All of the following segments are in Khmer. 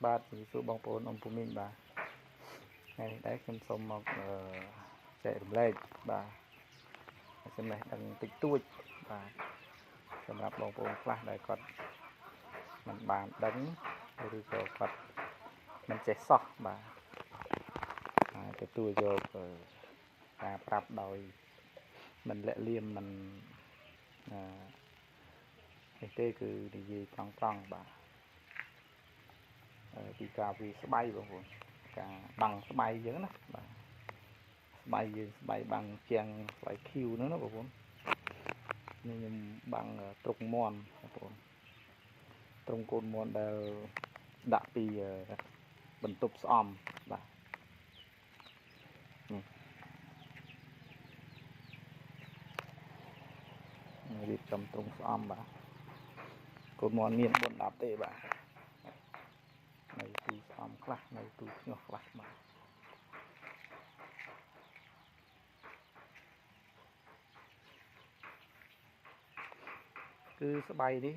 បាទជំរាបសួរបងប្អូនអ៊ំពូមីងបាទថ្ងៃនេះដែរខ្ញុំសូមមកចែករំលែកបាទចំណេះដឹងតិចតួចបាទសម្រាប់បងប្អូនខ្លះដែលគាត់មិនបានដឹងឬក៏គាត់មិនចេះសោះបាទហើយទទួលយកការប្រាប់ដោយមិនលាក់លៀមមិននេះទេគឺនិយាយត្រង់ៗបាទពីការវាស្បៃបងប្អូនការបាំងស្បៃអញ្ចឹងណាបាទស្បៃយើងស្បៃបាំងជាងស្បៃឃីវហ្នឹងណាបងប្អូននេះខ្ញុំបាំងទ្រុងមន់បងប្អូនទ្រុងកូនមន់ដែលដាក់ពីបន្ទប់ស្អំបាទនេះរៀបចំទ្រុងស្អំបាទកូនមន់មាន4 10ទេបាទនៅទូស្អំខ្លះនៅទូខ្ញាស់ខ្លះបាទគឺស្បៃនេះ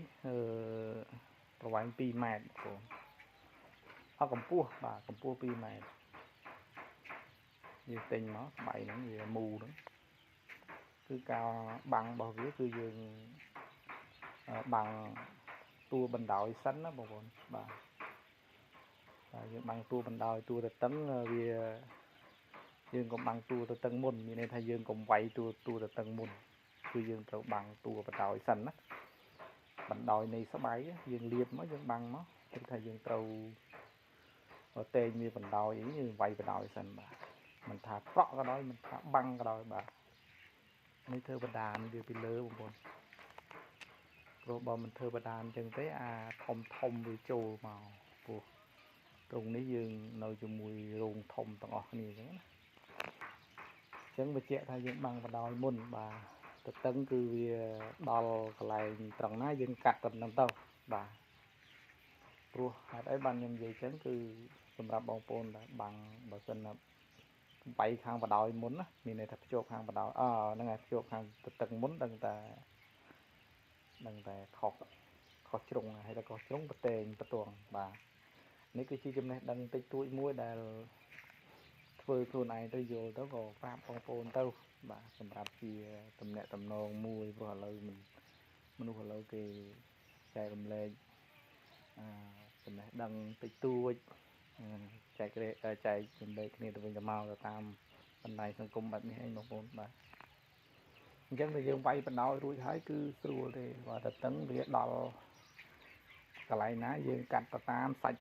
ប្រវែង2ម៉ែត្របងប្អូនអត់កម្ពស់បាទកម្ពស់2ម៉ែត្រយើងទិញមកស្បៃហ្នឹងវាមូហ្នឹងគឺការបាំងរបស់វាគឺយើងបាំងតួបណ្ដោយសិនណាបងប្អូនបាទយើងបាំងតួបណ្ដោយតួទៅតឹងវាយើងកុំបាំងតួទៅតឹងមុនមានន័យថាយើងកុំវាយតួទៅតឹងមុនគឺយើងត្រូវបាំងតួបណ្ដោយសិនណាបណ្ដោយនៃស្បៃយើងលាបមកយើងបាំងមកគឺថាយើងត្រូវតែងវាបណ្ដោយអីយើងវាយបណ្ដោយសិនបាទមិនថាប្រក់ក៏ដោយមិនថាបាំងក៏ដោយបាទនេះធ្វើបដានវាពីលើបងប្អូនព្រោះបើមិនធ្វើបដានអញ្ចឹងទេអាធំធំវាចូលមកព្រោះត្រង់នេះយើងនៅជាមួយរោងធំទាំងអស់គ្នាអញ្ចឹងណាអញ្ចឹងបញ្ជាក់ថាយើងបាំងបណ្ដោយមុនបាទទៅតឹងគឺវាដល់កន្លែងត្រង់ណាយើងកាត់ត្រឹមហ្នឹងទៅបាទព្រោះហេតុអីបានខ្ញុំនិយាយអញ្ចឹងគឺសម្រាប់បងប្អូនដែលបាំងបើសិនណាវាយខាងបណ្ដោយមុនណាមានន័យថាភ្ជាប់ខាងបណ្ដោយអហ្នឹងហើយភ្ជាប់ខាងទៅតឹងមុនដឹងតែខុសជ្រុងហើយតែខុសជ្រុងប្រតែងប្រតងបាទនេះគឺជាចំណេះដឹងតិចតួចមួយដែលធ្វើខ្លួនឯងទៅយល់ទៅក៏ប្រាប់បងប្អូនទៅបាទសម្រាប់ជាតំណាក់តំណងមួយព្រោះឥឡូវមិនមនុស្សឥឡូវគេចែករំលែកចំណេះដឹងតិចតួចចែករំលែកគ្នាទៅវិញទៅមកទៅតាមបណ្ដាញសង្គមបែបនេះឯងបងប្អូនបាទអញ្ចឹងតែយើងវាយបណ្ដោយរួចហើយគឺស្រួលទេបើតែតឹងវាដល់កន្លែងណាយើងកាត់ទៅតាមសាច់